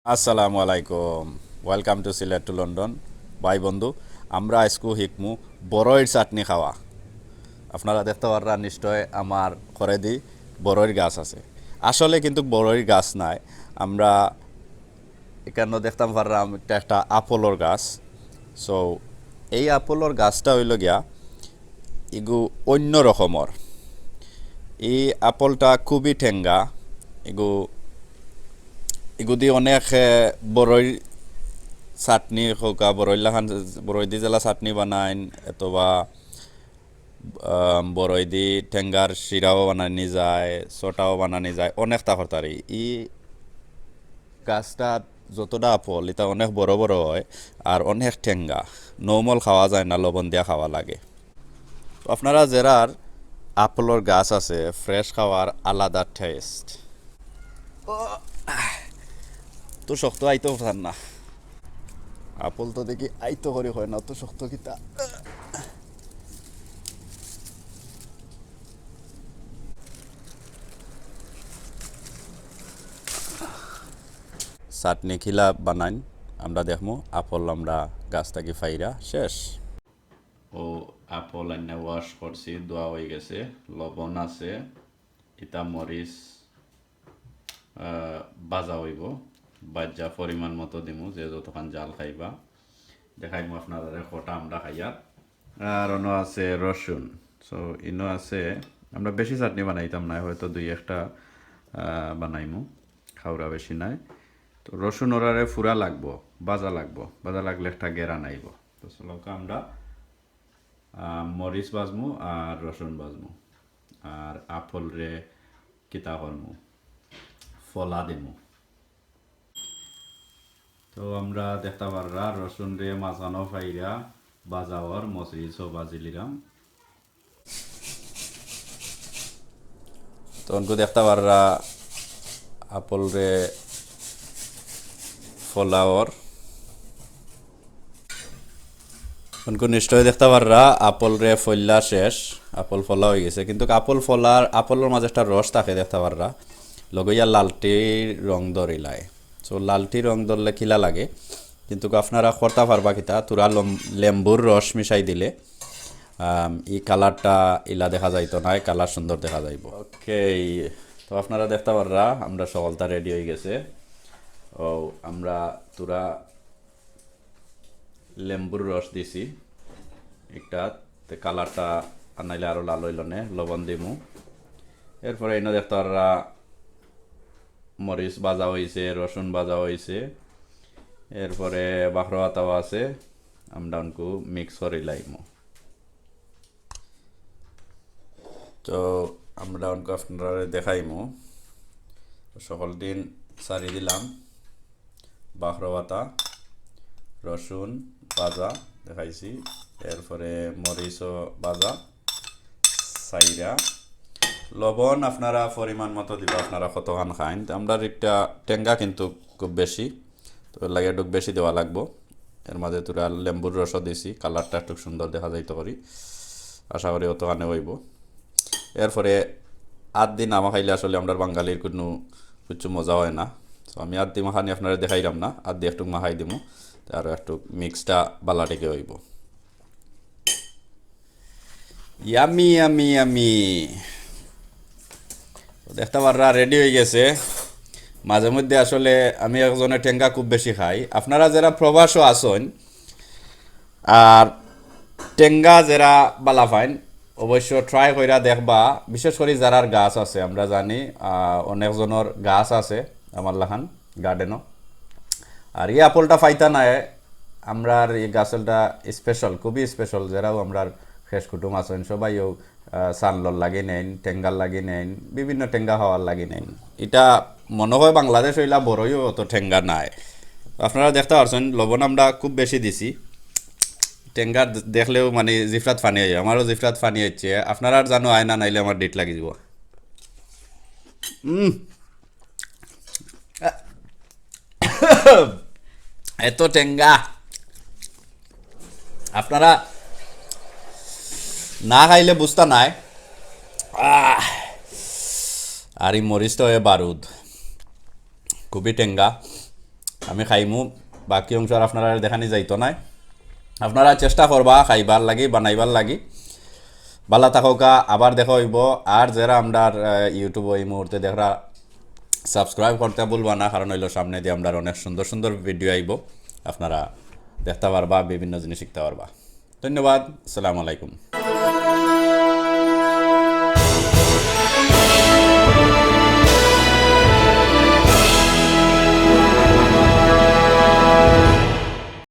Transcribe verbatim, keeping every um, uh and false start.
আসসালামু আলাইকুম, welcome to Sylhet to London। ভাই বন্ধু, আমরা আইজকু হিকমু বড়ইর চাটনি খাওয়া। আপনারা দেখতা পাররা নিশ্চয় আমার খরেদি বড়ইর গাছ আছে। আসলে কিন্তু বড়ইর গাছ নায়, আমরা এখানো দেখতাম পাররাম একটা, একটা আপলর গাছ। So, এই আপলর গাছটা অইলো গিয়া ইগু অইন্য রকমর। এই আপলটা খুবই টেঙ্গা। ইগু, ইগুদি অনেক, এ, বড়ইর চাটনি হউকা, বড়ইর লাখান, বড়ইদি যেলা চাটনি বানাইন, অথবা, আম, বড়ইদি টেঙ্গার শিরাও বানানি যায়, চটাও বানানি যায়, অনেকতা করতারি। ই গাছটা যতটা আপল, ইতা অনেক বড় বড় অয়, আর অনেক টেঙ্গা। Normal খাওয়া যায় না, লবণ দিয়া খাওয়া লাগে। তো আপনারা যেরার আপলর গাছ আছে, fresh খাওয়ার আলাদা taste। ও, তো শক্ত আইতো পারতাম না। আপল তো দেখি আইতো করি হয় না, তো শক্ত কিতা। চাটনি কিলা বানাইন আমরা দেখমু। আপল আমরা গাছ থাকি ফাইরা শেষ। ও, আপল আইনা wash করছি, ধোয়া অই গেছে, লবণ আছে, ইতা মরিচ, আহ, ভাজা অইবো, ভাজা পরিমাণ মতো দিমু, যে যতখান ঝাল খাইবা। দেখাইমু আপনারারে কটা আমরা খাইয়ার। আর অনো আছে রসুন। So, ইনো আছে, আমরা বেশি চাটনি বানাইতাম না, হয়তো দুই একটা, আহ, বানাইমু, খাওরা বেশি নাই। তো রসুন ওরারে ফুরা লাগবো, ভাজা লাগবো, ভাজা লাগলে একটা গেরান আইবো। তো চলো আমরা, আহ, মরিচ ভাজমু আর রসুন ভাজমু, আর আপলরে কিতা করমু, ফলা দিমু। তো আমরা দেখতা পাররা রসুনরে মাঝখানো ফাইরা ভাজা অর, মরিচও ভাজি লিলাম। তো অনকু দেখতা পাররা আপলরে ফলা অর। অনকু নিশ্চয় দেখতা পাররা আপলরে ফলা শেষ, আপল ফলা অই গেছে। কিন্তু আপল ফলার, আপলর মাঝে একটা রস থাকে দেখতা পাররা, লগইয়া লালটি রং ধরিলায়। So, লালটি রং ধরলে কিলা লাগে, কিন্তু আপনারা করতা পারবা কিতা, থুড়া লম-, লেম্বুর রস মিশাই দিলে, আম, ই colourটা ইলা দেখা যাইতো নায়, colour সুন্দর দেখা যাইবো। Okay, তো আপনারা দেখতা পাররা আমরা সকলতা ready অই গেছে। ও, আমরা থুড়া লেম্বুর রস দিছি একটা, তে colourটা আনাইলে আরো লাল অইলো নে। লবণ দিমু। এরপরে ইনো দেখতা পাররা মরিচ ভাজা অইছে, রসুন ভাজা অইছে, এরপরে বাখরো আতাও আছে। আমরা অনকু mix করি লাইমু। তো আমরা অনকু আপনারারে দেখাইমু। তো সকলদিন সারি দিলাম, বাখরো আতা, রসুন ভাজা দেখাইছি, এরপরে মরিচও ভাজা, সাইরা। লবণ আপনারা পরিমাণ মতো দিবা, আপনারা কতখান খাইন। তো আমরার একটা টেঙ্গা কিন্তু খুব বেশি, তো এর লাগি একটুক বেশি দেওয়া লাগবো। এর মাঝে থুড়া লেম্বুর রসও দিছি, colourটা একটুক সুন্দর দেখা যাইতো করি, আশা করি অতখানে অইবো। এরপরে আত দি না মাখাইলে আসলে আমরার বাঙালির কুনু কিচ্ছু মজা অয় না। তো আমি আত দি মাখানি আপনারে দেখাইরাম না, আত দি একটুক মাখাই দিমু, তে আরো একটুক mixটা বালা টেকে অইবো। Yummy, yummy, yummy। তো দেখতা পাররা ready অই গেছে। মাঝে মধ্যে আসলে আমি একজনে টেঙ্গা খুব বেশি খাই। আপনারা যেরা প্রবাসো আছইন আর টেঙ্গা যেরা বালা পাইন, অবশ্য try কইরা দেখবা। বিশেষ করি যেরার গাছ আছে, আমরা জানি, আহ, অনেকজনর গাছ আছে আমার লাখান gardenও। আর ই আপলটা পাইতা নায়, আমরার ই গাছটা special, খুবই special। যেরাও আমরার খেশ কুটুম আছইন, সবাইও, আহ, চানলর লাগি নেইন, টেঙ্গার লাগি নেইন, বিভিন্ন টেঙ্গা খাওয়ার লাগি নেইন। ইটা মনো অয় বাংলাদেশ অইলা বড়ইও অত টেঙ্গা নাই। আপনারা দেখতা পারছইন, লবণ আমরা খুব বেশি দিছি। টেঙ্গা দে-, দেখলেও মানে জিফরাত পানি অয়, আমারও জিফরাত পানি অইছে। আপনারার জানো আয় না, নাইলে আমার ডিট লাগি দিব। উম। এত টেঙ্গা। আপনারা না খাইলে বুঝতা নায়। আহ, আর ই মরিচ তো এ বারুদ, খুবই টেঙ্গা। আমি খাইমু, বাকি অংশ আর আপনারারে দেখানি যাইতো নায়। আপনারা চেষ্টা করবা খাইবার লাগি, বানাইবার লাগি। বালা থাকউক্কা, আবার দেখা অইবো। আর যেরা আমরার, আহ, YouTube-ও এই মুহূর্তে দেখরা, subscribe করতে ভুলবা না, কারণ অইলো সামনেদি আমরার অনেক সুন্দর সুন্দর video আইবো, আপনারা দেখতা পারবা, বিভিন্ন জিনিস শিখতা পারবা। ধন্যবাদ, আসসালামু আলাইকুম।